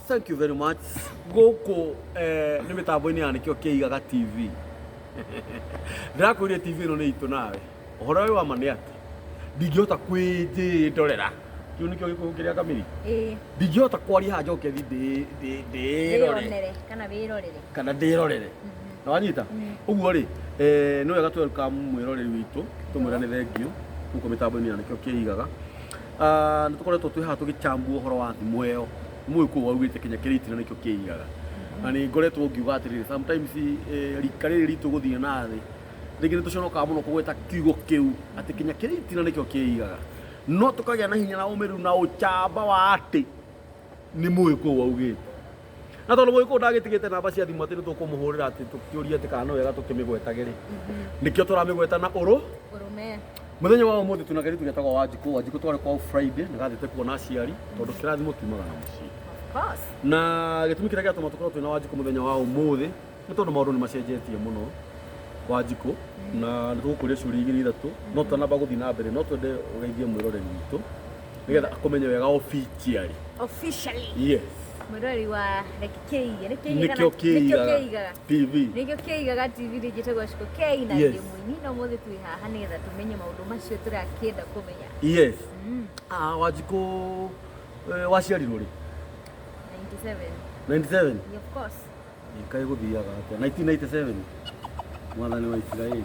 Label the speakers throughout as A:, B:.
A: Thank you very much. Gũkũ nĩ mĩtambo-inĩ ya Nĩkĩo Kĩigaga TV. Ndĩrakwĩrire TV ĩno nĩ itũ nawe. Ũhoro ũyũ wa ma nĩ atĩ ndingĩhota kwĩnjĩndorera. Kĩu nĩkĩo gĩkũyũ kĩrĩa kamiri.
B: Ĩĩ.
A: Ndingĩhota kwaria haha njoke thi ndĩrore.
B: Wĩyonere kana wĩrorere.
A: Kana ndĩrorere. Na wanyita? Ũguo rĩ, nĩ wega twelcome mwĩroreri witũ, tũmwĩra nĩ thengiũ gũkũ mĩtambo-inĩ ya Nĩkĩo Kĩigaga. Ah, nĩ tũkoretwo twĩ haha tũgĩchambua ũhoro wa thimũ ĩyo mũgĩkũyũ waugĩte kinya kĩrĩa itina nĩkĩo kĩigaga. Na nĩ ngoretwo ngiuga atĩrĩrĩ, sometimes rika rĩrĩ ritũ gũthiĩ na thĩ rĩngĩ nĩ tũconokaga mũno kũgweta kiugo kĩu atĩ kinya kĩrĩa itina nĩkĩo kĩigaga, no tũkagĩa na hinya na ũmĩrĩru na ũcamba wa atĩ nĩ mũgĩkũyũ waugĩte. Na tondũ mũgĩkũyũ ndagĩtigĩte namba cia thimũ atĩ nĩ tũkũmũhũrĩra atĩ tũkĩũrie atĩ kana no wega tũkĩmĩgwetage rĩ, nĩkĩo tũramĩgweta na ũrũ
B: Ũrũme.
A: Mũthenya wa ũmũthĩ twĩna kairĩtu getagwo Wanjikũ. Wanjikũ twarĩ kwao Friday nĩ gathiĩte kuona aciari tondũ kĩrathimo kiumaga na mũciĩ.
B: Of course.
A: Na gĩtũmi kĩrĩa gĩatũma tũkorwo twĩna Wanjikũ mũthenya wa ũmũthĩ nĩ tondũ maũndũ nĩ macenjetie mũno Wanjikũ, na nĩ tũgũkũria ciũria igĩrĩ ithatũ, no tũtanamba gũthiĩ na mbere no twende ũgeithie mwĩroreri witũ nĩgetha akũmenye wega officially.
B: Officially.
A: Yes.
B: Mwĩroreri wa Reke Kĩige. Nĩ Kĩige
A: Nĩkĩo
B: kana- nĩkĩo
A: Kĩigaga
B: Kĩigaga.
A: TV.
B: Nĩkĩo Kĩigaga TV rĩ njĩtagwo Shiko K na ndĩ mũini na ũmũthĩ twĩ haha nĩgetha tũmenye maũndũ macio tũrakĩenda kũmenya.
A: Yes. Ah, Wanjikũ, waciarirwo rĩ?
B: 97.
A: 97?
B: Yeah, of course.
A: Kaĩ gũthiaga atĩa? 1997. Mwathani wa Isiraeli.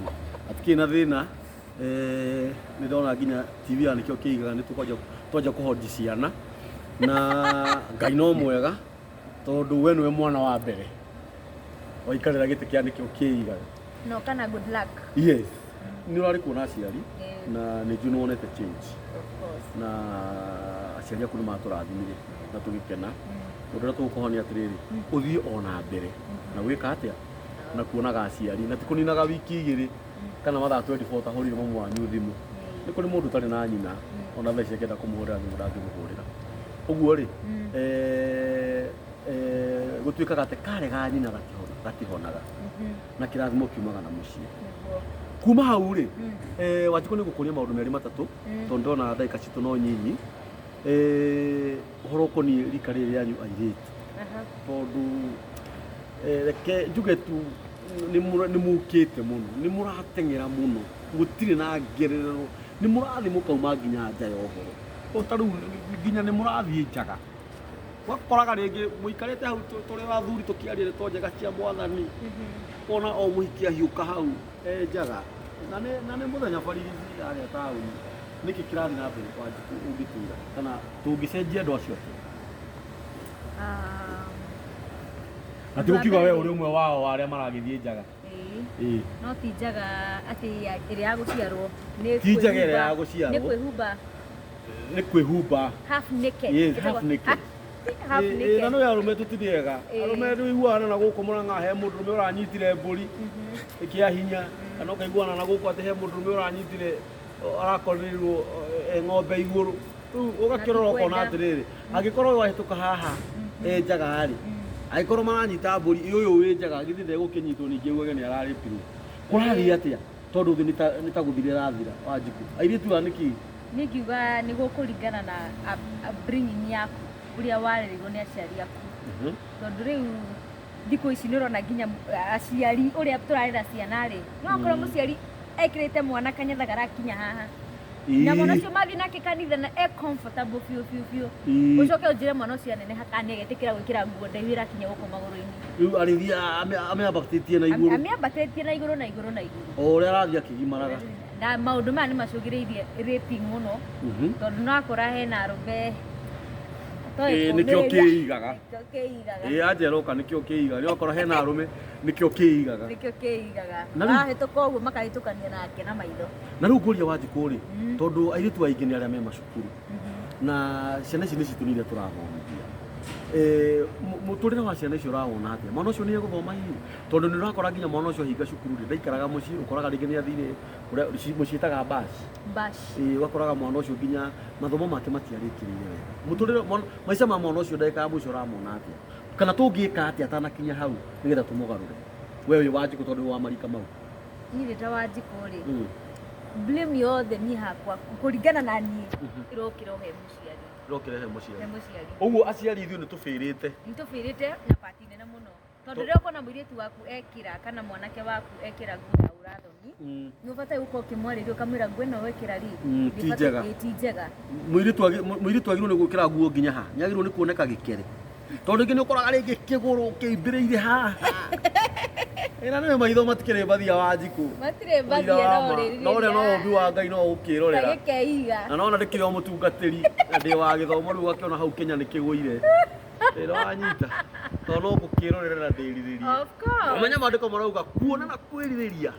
A: Hatikĩrĩ na thĩna. Nĩ ndona nginya TV ya Nĩkĩo Kĩigaga nĩ tũkwanja twanja kũhonji ciana. Na Ngai no mwega tondũ we nĩwe mwana wa mbere waikarĩra gĩtĩ kĩa Nĩkĩo Kĩigaga.
B: No kana good luck.
A: Yes. Nĩ ũrarĩ kuona aciari
B: Yeah.
A: na nĩ njũĩ nĩ wonete change.
B: Of course.
A: Na aciari aku nĩ matũrathimire na tũgĩkena. Ũndũ ũrĩa tũgũkũhonia nĩ atĩrĩrĩ, ũthiĩ o na mbere na gwĩka atĩa? Na kuonaga aciari na ti kũninaga wiki igĩrĩ kana mathaa 24 ũtahũrĩire mamu wanyu thimũ. Nĩ kũrĩ mũndũ ũtarĩ na nyina ona thaa ici akĩenda kũmũhũrĩra thimũ ndangĩmũhũrĩra. Ũguo rĩ, gũtuĩkaga atĩ karega nyina gatihonaga na kĩrathimo kiumaga na mũciĩ. Kuma hau rĩ, Wanjikũ nĩ ngũkũria maũndũ merĩ matatũ tondũ ndona ndagĩka citũ no nyinyi. Ũhoro ũkoniĩ rika rĩrĩ rĩanyu airĩtu, tondũ reke njuge tu nĩ mũkĩte mũno, nĩ mũrateng'era mũno, gũtirĩ na ngererero, nĩ mũrathiĩ mũkauma nginya nja ya ũhoro. O ta rĩu nginya nĩ mũrathiĩ njaga. Ũgakoraga rĩngĩ mũikarĩte hau tũrĩ athuri tũkĩaria ndeto njega cia mwathani, ũkona o mũhiki ahiũka hau e njaga. Na nĩ mũthenya barigici harĩa taũni. Nĩkĩ kĩrathiĩ na mbere Wanjikũ ũngĩtwĩra? Kana tũngĩcenjia andũ acio atĩa? Na ti gũkiuga we ũrĩ ũmwe wao wa arĩa maragĩthiĩ njaga.
B: Ĩĩ. No ti njaga atĩ ĩrĩa ya gũciarwo. Nĩ
A: Ti njaga ĩrĩa ya
B: kwĩhumba-
A: gũciarwo.
B: Nĩ kwĩhumba.
A: Nĩ kwĩhumba.
B: Half naked.
A: Yes,
B: Ĩtagwo
A: half naked.
B: Half naked.
A: Na no arũme tũtirĩ ega. Arũme nĩ ũiguaga na gũkũ Mũrang'a he mũndũrũme ũranyitire mbũri ĩkĩa hinya, kana ũkaiguana na gũkũ atĩ he mũndũrũme ũranyitire arakoreirwo ng'ombe igũrũ. Rĩu ũgakĩrora ũkona atĩrĩrĩ, angĩkorwo ũyũ wahĩtũka haha e njaga rĩ, angĩkorwo maranyita mbũri ũyũ wĩ njaga githĩ ndegũkĩnyitwo ningĩ augage nĩ ararĩpirwo. Kũrathiĩ atĩa? Tondũ thĩ nĩ ta gũthira ĩrathira Wanjikũ. Airĩtu aya nĩkĩ?
B: Niĩ ingiuga nĩ gũkũringana na upbringing yaku, ũrĩa warerirwo nĩ aciari aku. Tondũ rĩu thikũ ici nĩ ũrona nginya aciari ũrĩa tũrarera ciana rĩ, no akorwo mũciari ekĩrĩte mwana kanyatha garakinya haha. Na mwana ũcio mathiĩ nake kanitha na e comfortable biũ biũ biũ. Ũcoke ũnjĩre mwana ũcio aneneha kana nĩ agetĩkĩra gwĩkĩra nguo ndaihu ĩrakinya gũkũ magũrũ-inĩ.
A: Rĩu arĩthiĩ amĩambatĩtie na igũrũ.
B: Amĩambatĩtie na igũrũ na igũrũ na igũrũ.
A: O ũrĩa arathiĩ akĩgimaraga.
B: Na maũndũ maya nĩ macũngĩrĩirie raping mũno. Tondũ no akora hena arũme
A: Ĩĩ, nĩkĩo kĩigaga.
B: Nĩkĩo kĩigaga.
A: Ĩĩ, anjera ũka nĩkĩo kĩigaga. Nĩ wakora hena arũme nĩkĩo kĩigaga.
B: Nĩkĩo kĩigaga.
A: Na rĩu-
B: Marahĩtũka ũguo makahĩtũkania nake na maitho.
A: Na rĩu ngũria Wanjikũ rĩ, tondũ airĩtu aingĩ nĩ arĩa me macukuru na ciana ici nĩ citũ nĩ iria tũrathomithia. Mũtũrĩre wa ciana icio ũrawona atĩa? Mwana ũcio nĩ egũthoma hihi? Tondũ nĩ ũrakora nginya mwana ũcio ahinga cukuru rĩ, ndaikaraga mũciĩ, ũkoraga rĩngĩ nĩ athire kũrĩa mũciĩtaga bash.
B: Bash.
A: Ĩĩ, ũgakoraga mwana ũcio nginya mathomo make matiarĩkĩrĩire wega. Mũtũrĩre, maica ma mwana ũcio ndagĩka ya mũico ũramona atĩa? Kana tũngĩka atĩa atanakinya hau nĩgetha tũmũgarũre? We wĩ Wanjikũ tondũ wĩ wa marika mau.
B: Niĩ ndĩ ta Wanjikũ rĩ, blame yothe niĩ hakwa kũringana na niĩ ĩrokĩra o he mũciari.
A: Ĩrokĩrehe
B: He
A: mũciari.
B: Mũciari.
A: Ũguo aciari ithuĩ nĩ tũbĩrĩte.
B: Nĩ tũbĩrĩte na pati nene mũno, tondũ rĩrĩa ũkuona mũirĩtu waku ekĩra kana mwanake waku ekĩra nguo ya ũrathoni, nĩ ũbataire gũkorwo ũkĩmwarĩria ũkamwĩra nguo ĩno wekĩra rĩ,
A: Ti
B: ndĩbataire-
A: njega.
B: Ĩ, ti njega.
A: Mũirĩtu agĩrĩirwo nĩ gwĩkĩra nguo nginya ha? Nĩ agĩrĩirwo nĩ kuoneka gĩkere? Tondũ rĩngĩ nĩ ũkoraga rĩngĩ kĩgũrũ kĩimbĩrĩire haha. Ĩna nĩ maitho matikĩrĩ mbathia wa njikũ.
B: Matirĩ
A: Ũira
B: mbathia
A: wa
B: no
A: ma.
B: rĩrĩ.
A: No ũrĩa no ũmbi wa Ngai no ũkĩrorera.
B: Gĩkeiga.
A: Na nona ndĩkĩrĩ o mũtungatĩri na ndĩ wa gĩthomo, rĩu ũgakĩona hau Kenya nĩ kĩgũire. Ĩra wanyita. Tondũ no ngũkĩrorera na ndĩrirĩrie.
B: Of course.
A: Ũmenye maandĩko marauga kuona na kwĩrirĩria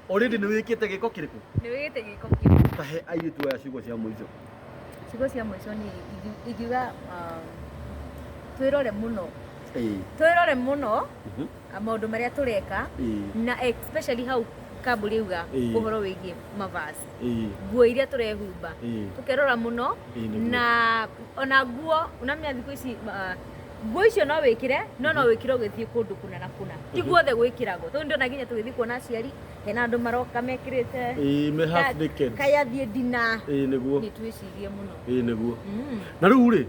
A: already nĩ wĩkĩte gĩko kĩrĩkũ?
B: Nĩ wĩgĩte gĩko kĩu.
A: Tahe airĩtu aya ciugo cia mũico.
B: Ciugo cia mũico nĩ ingiuga twĩrore mũno. Twĩrore mũno maũndũ marĩa tũreka, na especially hau kamburi auga ũhoro wĩgiĩ mavazi, nguo iria tũrehumba, tũkerora mũno.
A: Nĩguo.
B: Na ona nguo unamenya thikũ ici, nguo icio no wĩkĩre, no wĩkĩre ũgĩthiĩ kũndũ kũna na kũna, ti guothe gwĩkĩragwo, tondũ ndĩrona nginya tũgĩthiĩ kuona aciari hena andũ maroka mekĩrĩte
A: Ĩĩ, me half naked.
B: Kaĩ athiĩ ndina.
A: Ĩĩ nĩguo.
B: Nĩ twĩcirie mũno.
A: Ĩĩ nĩguo. Na rĩu rĩ,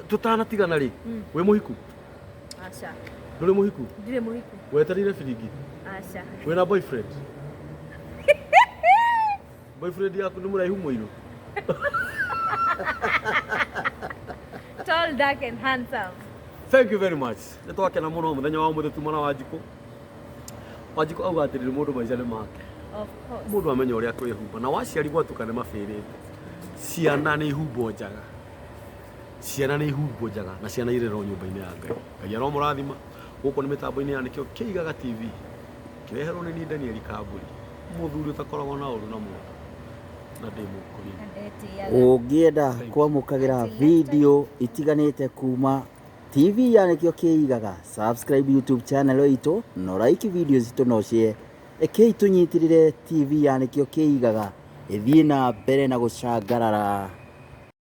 A: tũtanatigana rĩ, wĩ mũhiku?
B: Aca.
A: Ndũrĩ mũhiku?
B: Ndirĩ mũhiku.
A: Wetereire biringi?
B: Aca.
A: Wĩna boyfriend? Boyfriend yaku nĩ mũraihu, mũirũ?
B: Tall, dark and handsome.
A: Thank you very much. Nĩ twakena mũno mũthenya wa ũmũthĩ tuma na Wanjikũ. Wanjikũ auga atĩrĩrĩ, mũndũ maica nĩ make.
B: Of course.
A: Mũndũ amenya ũrĩa kwĩhumba, na waciari gwatuka nĩ mabĩrĩte. Ciana nĩ ihumbwo njaga. Ciana nĩ ihumbwo njaga na ciana irererwo nyũmba-inĩ ya Ngai. Ngai aromũrathima. Gũkũ nĩ mĩtambo-inĩ ya Nĩkĩo Kĩigaga TV. Kĩreherwo nĩ niĩ Daniel Kambũri. Mũthuri ũtakoragwo na ũru na mũndũ. Na ndĩ mũkũrinũ.
B: Na ndetĩaga.
C: Ũngĩenda kwamũkagĩra video itiganĩte kuma TV ya Nĩkĩo Kĩigaga, subscribe YouTube channel itũ na ũraiki video citũ na ũshare. Rekei tũnyitĩrĩre TV ya Nĩkĩo Kĩigaga ĩthiĩ na mbere na gũcangarara.